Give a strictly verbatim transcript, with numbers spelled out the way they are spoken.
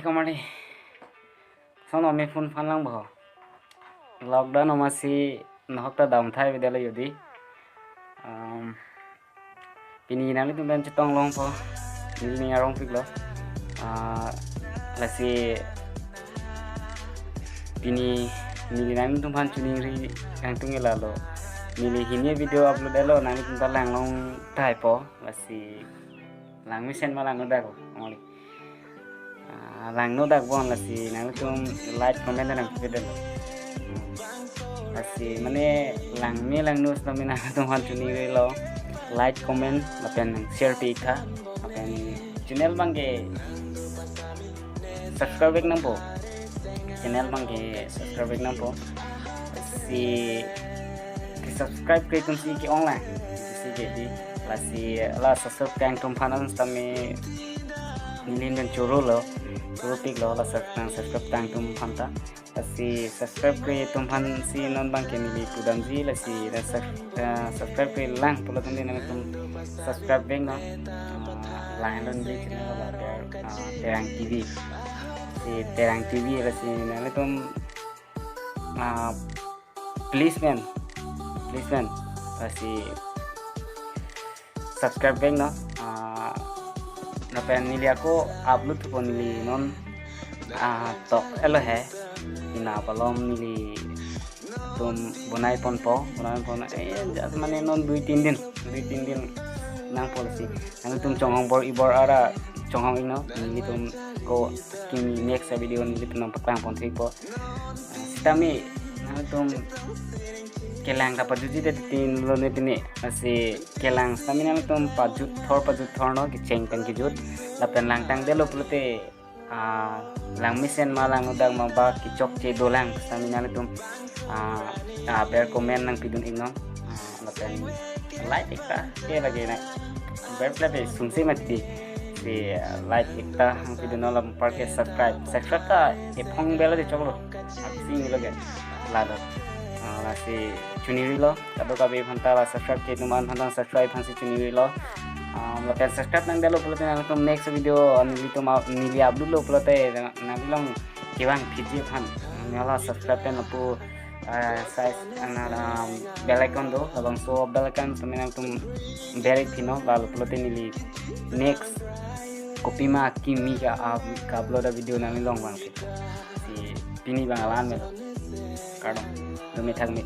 Kemali. Sono me phone phan lang bo. Lockdown amatsi nahok ta damthai bidala yodi. Um, pini nanglitum pen chetong longpo. Neli ning arongpiklo. Ah, lasi pini neli nanglitum aphan choningri kangtung ke lalo. Neli hini video upload-etlo, nanglitum ta lang longthaipo. Lasi langmesen ma langnodak, kemali. Ah, langnodak bon, lasi nanglitum like, comment nangpidun. Lasi mane langme langno sitame nanglitum aphan choningrilo. Like, comment lapen share pi-iktha. Lapen channel abangke subscribe-ik nangpo. Channel abangke subscribe-ik nangpo. Si ke-subscribe ke atumsi ke-ong lang. Si ke di. Lasi la subscribe kangtum aphan an sitame neli pen chorolo. Choropiklo la sub-, nangsubscribe kangtum aphan ta. Lasi subscribe ke atum aphansi non abangke neli pudamji, lasi la sub-, eh, subscribe ke lang pulo tangte nanglitum subscribe-ik non. Ah, langdunji channel la Ter-, ah, Terang T V. Si Terang T V, lasi nanglitum, ah, please men, please men, lasi subscribe-ik non. Ah, lapen neli ako upload po, neli non, ah, tok-etlo he. Pini malom nelitum bonai ponpo, bonai pon, eh, just mane non dui tin din, dui tin din nangpo, lasi nanglitum chonghong bor-i bor-a ra chonghong-ik non. Nelitum ako kimi next video nelitum nangpaklang ponthekpo. Sitame nanglitum kelang ta pajutji te tin lo ne pine. Lasi kelang sitame nanglitum pajut thor, pajut thor non, kecheng pen kejut. Lapen langtangdetlo pulote, ah, langmesen ma langnodak ma ba kechokche dolang sitame nanglitum, ah, ah, ber comment nangpidun-ik non. Ah, lapen like-ikta ke lagi na. Ber plebe sungse mati. Si, ah, like-ikta nangpidun non, lapen anparke subscribe. Subscribe ta ephong bell de choklo. Abisi nilo ke. Lalo. Ah, lasi choningrilo. Kadokave aphan ta la subscribe ke atum aphan ta subscribe aphansi choningrilo. Ah, lapen subscribe nangdetlo pulote nanglitum next video, ah, nelitum, ah, neli upload-lo pulote nang-, nangli along kevang phitji aphan. Nangli la subscribe pen lapu, ah, size ana, ah, bell icon do, labangso bell icon sitame nanglitum ber-ik phi non, lalo pulote neli next kopima kimi ka, ah, ka-upload a-video nangli along vangpik. Si pini abang la-an melo. Kardom. Dome thakme.